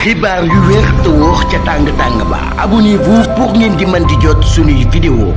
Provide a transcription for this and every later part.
xibaar yu wér te wóor ca tàng-tàng ba abonnez-vous pour ngeen di mën di jot suñuy vidéo.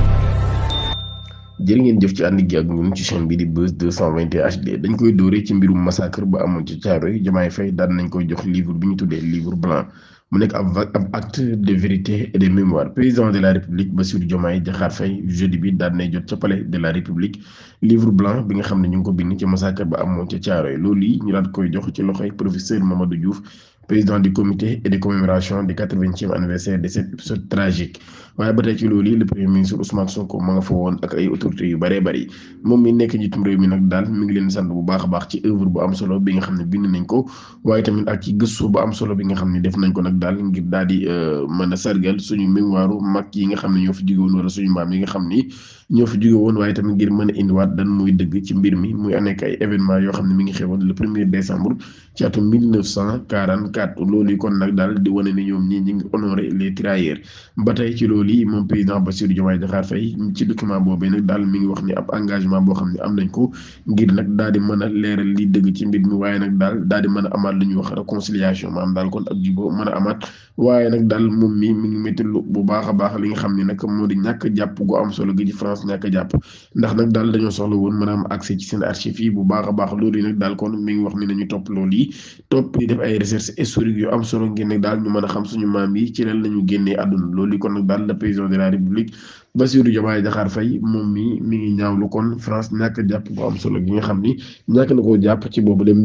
jërë ngeen jëf ci ànd gi ak ñun ci chaîne bi di Buzz 221 HD dañ koy dóoree ci mbirum massacre ba amoon ci Thiaroye Diomaye Faye daan nañ koy jox livre bi ñu tuddee livre blanc mu nekk ab acte de vérité et de mémoire. Président de la République Bassirou Diomaye Diakhar Faye jeudi bi daan nay jot ca palais de la République livre blanc bi nga xam ne ñu ngi ko bind ci massacre ba amoon ca Thiaroye loolu yi ñu daan koy jox ci loxoy professeur Mamadou Diouf, président du comité et de commémoration du 80e anniversaire de cet épisode tragique. waaye ba tey ci loolu le premier ministre Ousmane Sonko ma nga fa woon ak ay autorités yu bëree bëri moom mi nekk njiitum réew mi nag daal mi ngi leen sant bu baax a baax ci œuvre bu am solo bi nga xam ne bind nañ ko waaye tamit ak ci gëstu bu am solo bi nga xam ne def nañ ko nag daal ngir daal di mën a sargal suñu mémoire mag yi nga xam ne ñoo fi jóge woon wala suñu maam yi nga xam ni ñoo fi jóge woon waaye tamit ngir mën a indiwaat dan muy dëgg ci mbir mi muy nekk ay événement yoo xam ne mi ngi xewoon le 1er décembre ci atum 1944 loolu yi kon nag daal di wane ni ñoom ñi ngi honoré les tirailleurs ba tey ci loolu yi moom président Bassirou Diomaye Diakhar Faye ci document boobee nag daal mi ngi wax ni ab engagement boo xam ne am nañ ko ngir nag daal di mën a leeral li dëgg ci mbir mi waaye nag daal di mën a amaat lu ñuy wax réconciliation maanaam daal kon ak jubóo mën a amaat waaye nag daal moom mi ngi métti bu baax a baax li nga xam ne nag moo di ñàkk jàpp gu am solo gi ci France ñàkk jàpp ndax nag daal dañoo soxla woon mën a am accès ci seen archives yi bu baax a baax loolu yi nag daal kon mi ngi wax ni nañu topp loolu yi topp di def ay recherche historique yu am solo ngir nag daal ñu mën a xam suñu maam yi ci lan lañu génnee àdduna loolu yi kon nag daal le président de la République Bassirou Diomaye Diakhar Faye moom mi ngi ñaawlu kon France ñàkk jàpp gu am solo gi nga xam ni ñàkk na koo jàpp ci boobu dem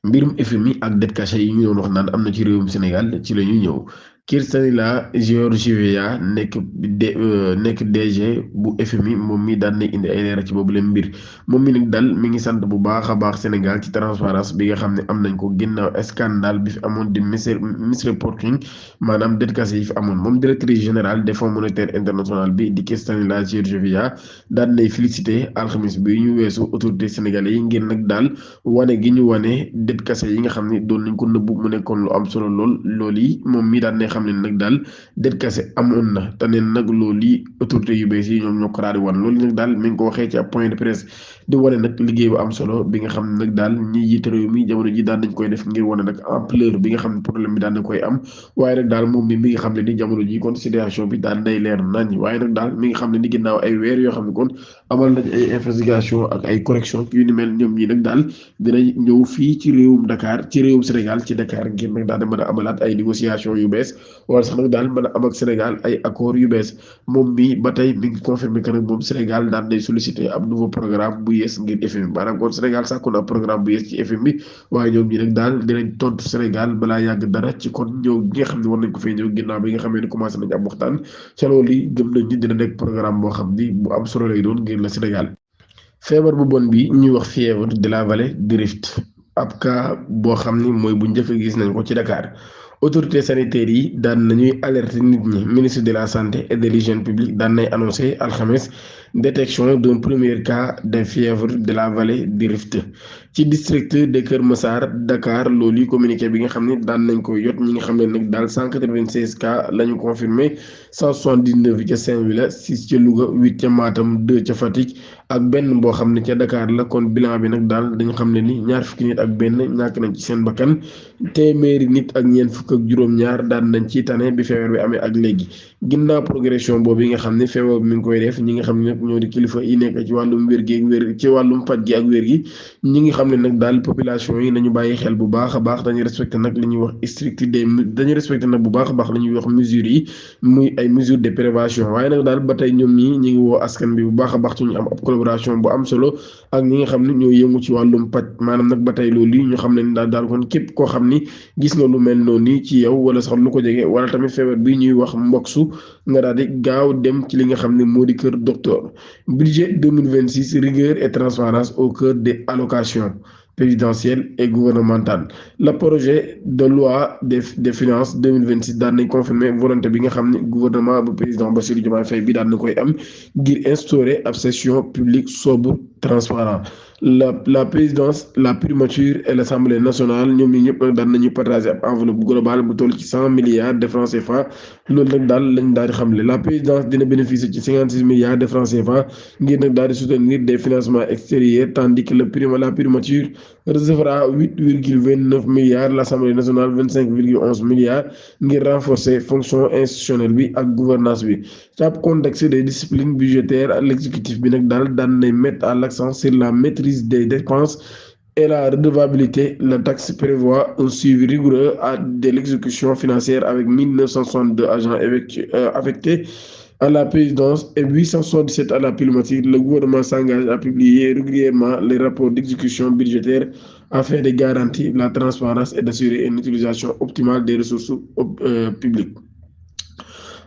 mbirum FMI ak dette cachée yi ñu doon wax naan am na ci réewum Sénégal ci la ñuy ñëw Kristalina Georgieva nekk DG bu FMI moom mi daan na indi ay leeral ci boobu leen mbir moom mi nag daal mi ngi sant bu baax a baax Sénégal ci transparence bi nga xam ne am nañ ko ginnaaw scandale bi fi amoon di misreporting maanaam dette cachée yi fi amoon moom directrice générale des fonds monétaires international bi di Kristalina Georgieva daan nay félicité alxamis bi ñu weesu autorité sénégalais yi ngir nag daal wane gi ñu wane dette cachée yi nga xam ne doon nañ ko nëbbu mu nekkoon lu am solo lool yi moom mi daan xam ne nag daal dette cachée amoon na te ne nag loolu yi autorité yu bees yi ñoom ñoo ko daal di wan loolu nag daal mi ngi ko waxee ci ab point de presse di wane nag liggéey bu am solo bi nga xam ne nag daal ñi yitte réew mi jamono ji daan nañ koy def ngir wane nag ampleur bi nga xam ne problème bi daan na koy am waaye nag daal moom mi ngi xam ne ni jamono ji kon situation bi daal day leer nañ waaye nag daal mi ngi xam ne ni ginnaaw ay weer yoo xam ne kon amal nañ ay investigation ak ay correction yu ni mel ñoom ñi nag daal dinañ ñëw fii ci réewum Dakar ci réewum Sénégal ci Dakar ngir nag daal di mën a amalaat ay négociation yu bees wala sax nag daal mën a am ak Sénégal ay accords yu bees moom mi ba tey mi ngi confirmé que nag moom Sénégal daan day sollicité ab nouveau programme bu yees ngir FMI maanaam kon Sénégal sàkku na programme bu yees ci FMI waaye ñoom ñi nag daal dinañ tontu Sénégal balaa yàgg dara ci kon ñëw gi nga xam ne war nañ ko fee ñëw ginnaaw bi nga xamee ne commencé nañ am waxtaan ca loolu yi gëm nañ ni dina nekk programme boo xam ni bu am solo lay doon ngir la Sénégal. feebar bu bon bi ñuy wax fièvre de la vallée du Rift ab cas boo xam ni mooy bu njëkk gis nañ ko ci Dakar. autorité sanitaire yi daan nañuy alerter nit ñi ministre de la santé et de l'hygiène publique daan nay annoncé alxames détection d'un premier cas de fièvre de la vallée du Rift ci district de Kër Massar Dakar loolu yi communiqué bi nga xam ne daan nañ ko yot ñi nga xam ne nag daal 196 cas la ñu confirmé 179 ca Saint-Louis la 6 ca Louga 8 ca Matam 2 ca Fatick ak benn boo xam ne ca Dakar la kon bilan bi nag daal dañu xam ne ni ñaar fukki nit ak benn ñàkk nañ ci seen bakkan téeméeri nit ak ñeent fukk ak juróom-ñaar daan nañ ci tane bi feebar bi amee ak léegi ginnaaw progression boobu yi nga xam ne feebar bi mi ngi koy def ñi nga xam ne nag ñoo di kilifa yi nekk ci wàllum wér gi ak wér ci wàllum faj gi ak wér gi ñi ngi xam ne nag daal population yi nañu bàyyi xel bu baax a baax dañuy respecté nag li ñuy wax strictité dañuy respecté nag bu baax a baax li ñuy wax mesures yi muy ay mesures de prévention waaye nag daal ba tey ñoom ñi ngi woo askan bi bu baax a baax ci ñu am ab collaboration bu am solo ak ñi nga xam ne ñoo yëngu ci wàllum paj maanaam nag ba tey loolu yi ñu xam ne ni daal kon képp koo xam ni gis nga lu mel noonu ci yow wala sax lu ko jege wala tamit feebar bi ñuy wax mboksu nga daal di gaaw dem ci li nga xam ne moo di kër docteur. budget 2026 rigueur et transparence au cœur des allocations présidentielle et gouvernementale le projet de loi des finances 2026 daan nañ confirmer volonté bi nga xam ne gouvernement bu président Bassirou Diomaye Faye bi daan na koy am ngir instaurer ab session publique sobre transparent la présidence la primature et l'Assemblée nationale ñoom ñi ñëpp nag daan nañu partager ab enveloppe globale bu toll ci 100 milliards de francs CFA loolu nag daal lañ daal di xamle la présidence dina bénéficier ci 56 milliards de francs CFA ngir nag daal di soutenir des financements extérieurs tandis que la primature recevra 8,29 milliards l'Assemblée nationale 25,11 milliards ngir renforcer fonction institutionnelle bi ak gouvernance bi ci ab contexte de discipline budgétaire l'exécutif bi nag daal daan nay mettre à l'accent sur la maîtrise des dépenses et la redevabilité. La taxe prévoit un suivi rigoureux de l'exécution financière avec 1962 agents affectés à la présidence et 877 à la primature. Le gouvernement s'engage à publier régulièrement les rapports d'exécution budgétaire afin de garantir la transparence et d'assurer une utilisation optimale des ressources publiques.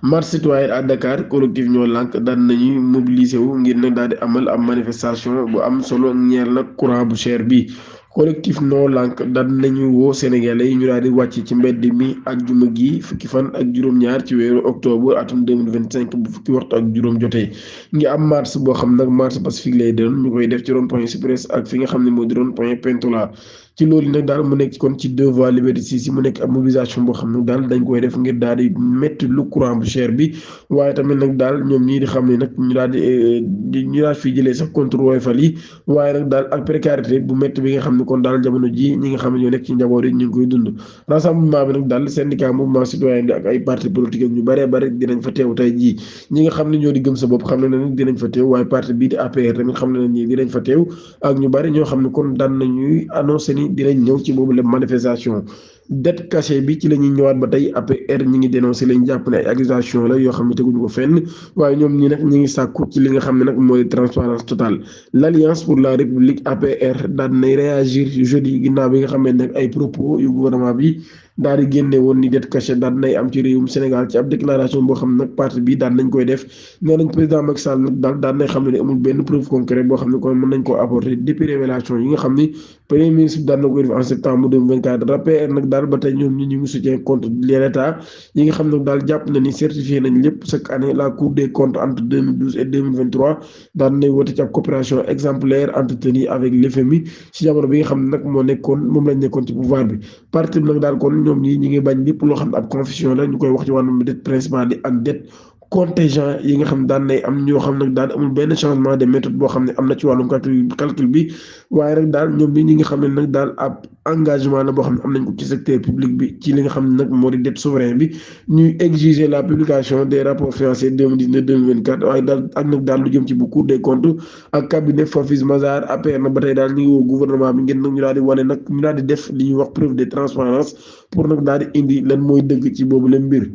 Marche citoyenne à Dakar collectif ñoo lànk daan nañuy mobiliser wu ngir nag daal di amal am manifestation bu am solo ñeel nag courant bu cher bi collectif noo lànk daan nañu woo sénégalais yi ñu daal di wàcc ci mbedd mi àjjuma gi fukki fan ak juróom-ñaar ci weeru octobre atum 2025 bu fukki waxtu ak juróom jotee ngi am marche boo xam nag marche pacifique lay doon ñu koy def ci rond-point Express ak fi nga xam ne moo di rond-point Pentola ci loolu nag daal mu nekk kon ci 2 voies Liberté 6 mu nekk ab mobilisation boo xam ne daal dañ koy def ngir daal di métti lu courant bu cher bi waaye tamit nag daal ñoom ñii di xam ne nag ñu daal di ñu daal fii jëlee sax contre Woyofal yi waaye nag daal ak précarité bu métti bi nga xam ne kon daal jamono ji ñi nga xam ne ñoo nekk ci njaboot yi ñu ngi koy dund rassemblement bi nag daal syndicat mouvement citoyen bi ak ay parti politique ñu bëree bëri dinañ fa teew tey jii ñi nga xam ne ñoo di gëm sa bopp xam ne nag dinañ fa teew waaye parti bii di APR tamit xam ne ñi dinañ fa teew ak ñu bëri ñoo xam ne kon daan nañuy annoncé ni dinañ ñëw ci boobu la manifestation dette cachée bi ci la ñuy ñëwaat ba tey APR ñi ngi dénoncé lañ jàpp ne ay accusation la yoo xam ne teguñu ko fenn waaye ñoom ñi nag ñi ngi sàkku ci li nga xam ne nag mooy transparence totale l'Alliance pour la République APR daan nay réagir jeudi ginnaaw bi nga xam ne nag ay propos yu gouvernement bi daal di génne woon ni dette cachée daan nay am ci réewum Sénégal ci ab déclaration boo xam ne nag parti bi daan nañ koy def nee nañ président Macky Sall nag daal daan nay xam ne amul benn preuve concrète boo xam ne kon mën nañ koo apporter depuis révélation yi nga xam ni premier ministre bi daan na koy def en septembre 2024 APR nag daal ba tey ñoom ñu ngi soutien contre l'État yi nga xam ne daal jàpp na ni certifié nañ lépp chaque année la Cour des comptes entre 2012 et 2023 daan nay wote ci ab coopération exemplaire entretenue avec l'FMI ci jamono bi nga xam ne nag moom lañ nekkoon ci pouvoir bi parti bi nag daal kon ñoom ñi ngi bañ lépp loo xam ne ab confusion la ñu koy wax ci wàllum dette principale bi ak dette contingent yi nga xam ne daan nay am ñoo xam nag daal amul benn changement de méthode boo xam ne am na ci wàllum calcul bi waaye rek daal ñoom ñi nga xam ne nag daal ab engagement la boo xam ne am nañ ko ci secteur public bi ci li nga xam ne nag moo di dette souverain bi ñuy exiger la publication des rapports financiers 2019-2024 waaye daal ak nag daal lu jëm ci bu Cour des comptes ak cabinet Fofis Mazars APR na ba tey daal ñu ngi woo gouvernement bi ngeen nag ñu daal di wane nag ñu daal di def li ñuy wax preuve de transparence pour nag daal di indi lan mooy dëgg ci boobu leen mbir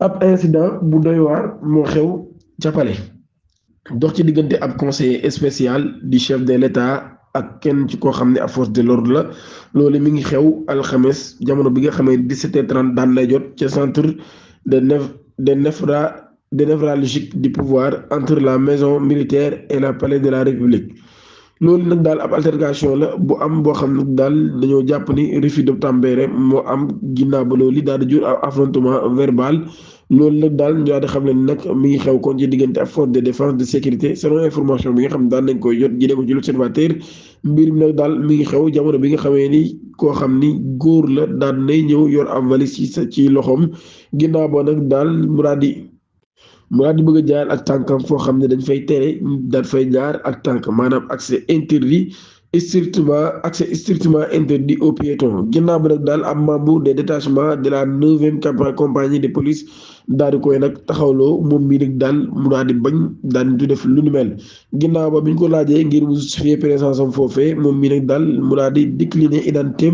ab incident bu doy waar moo xew ca Palais dox ci diggante ab conseiller spécial du chef de l'État ak kenn ci koo xam ne ab force de l'ordre la loolu mi ngi xew alxames jamono bi nga xamee 17h30 daan lay jot ca centre de névralgique du pouvoir entre la maison militaire et le palais de la République loolu nag daal ab altercation la bu am boo xam ne daal dañoo jàpp ni refus d'obtempérer moo am ginnaaw ba loolu daal di jur affrontement verbal loolu nag daal ñu daal di xam ne nag mi ngi xew kon ci diggante ak force de défense de sécurité selon information bi nga xam ne daal nañ koy jot jëlee ko ci l'Observateur mbir mi nag daal mi ngi xew jamono bi nga xamee ni koo xam ni góor la daal nay ñëw yor am valise ci loxoom ginnaaw ba nag daal mu daal di bëgg a jaar ak tànkam foo xam ne dañ fay tere daal fay jaar ak tànk maanaam accès strictement interdit aux piétons ginnaaw ba nag daal am membre des détachements de la 9e compagnie de police daal di koy nag taxawloo moom mii nag daal mu daal di bañ daal di def lu nu mel ginnaaw ba bi ñu ko laajee ngir mu justifier présence am foofee moom mii nag daal mu daal di décliner identité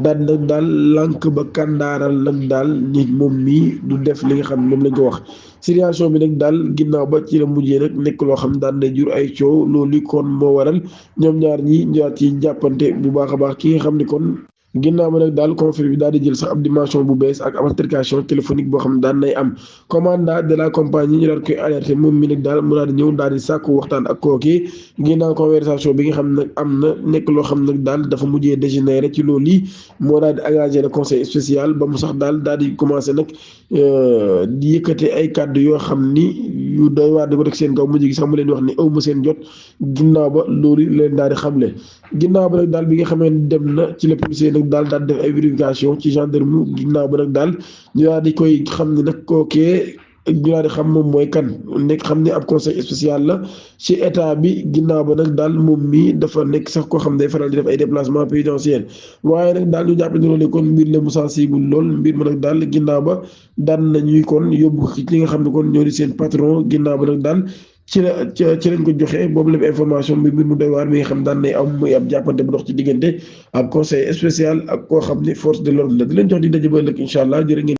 daal nag daal lànk ba kàndaaral nag daal ni moom mii du def li nga xam ne moom lañ ko wax. situation bi nag daal ginnaaw ba ci la mujjee nag nekk loo xam daan na jur ay coow loolu kon moo waral ñoom ñaar ñi ñëwaat ci jàppante bu baax a baax ki nga xam ne kon ginnaaw ba nag daal conflit bi daal di jël sax ab dimension bu bees ak altercation téléphonique boo xam ne daan nay am commandant de la compagnie ñu daal koy alerté moom mi nag daal mu daal di ñëw daal di sàkku waxtaan ak kooki ginnaaw conversation bi nga xam ne nag am na nekk loo xam nag daal dafa mujjee dégénéré ci loolu yi moo daal di engagé le conseil spécial ba mu sax daal di commencé nag di yëkkate ay kàddu yoo xam ni yu doy waar di ko teg seen kaw mujj gi sax mu leen wax ni aw ma seen jot ginnaaw ba loolu leen daal di xamle ginnaaw ba nag daal bi nga xamee dem na ci la policier nag daal def ay vérification ci gendarme ginnaaw ba nag daal ñu daal di koy xam ne nag kookee ñu daal di xam moom mooy kan nekk xam ne ab conseil spécial la ci état bi ginnaaw ba nag daal moom mii dafa nekk sax koo xam ne day faral di def ay déplacement pénitentiaire waaye nag daal ñu jàpp ne loolu kon mbir la mu sensible lool mbir ma nag daal ginnaaw ba daan nañuy kon yóbbu ci li nga xam ne kon ñoo di seen patron ginnaaw ba nag daal ci lañ ko joxe boobu la information bi mbir mu doy waar mi nga xam daan nay am muy ab jàppante bu dox ci diggante ab conseil spécial ak koo xam ne force de l'ordre la di leen jox di daje ba ëllëg incha allah jërë ngeen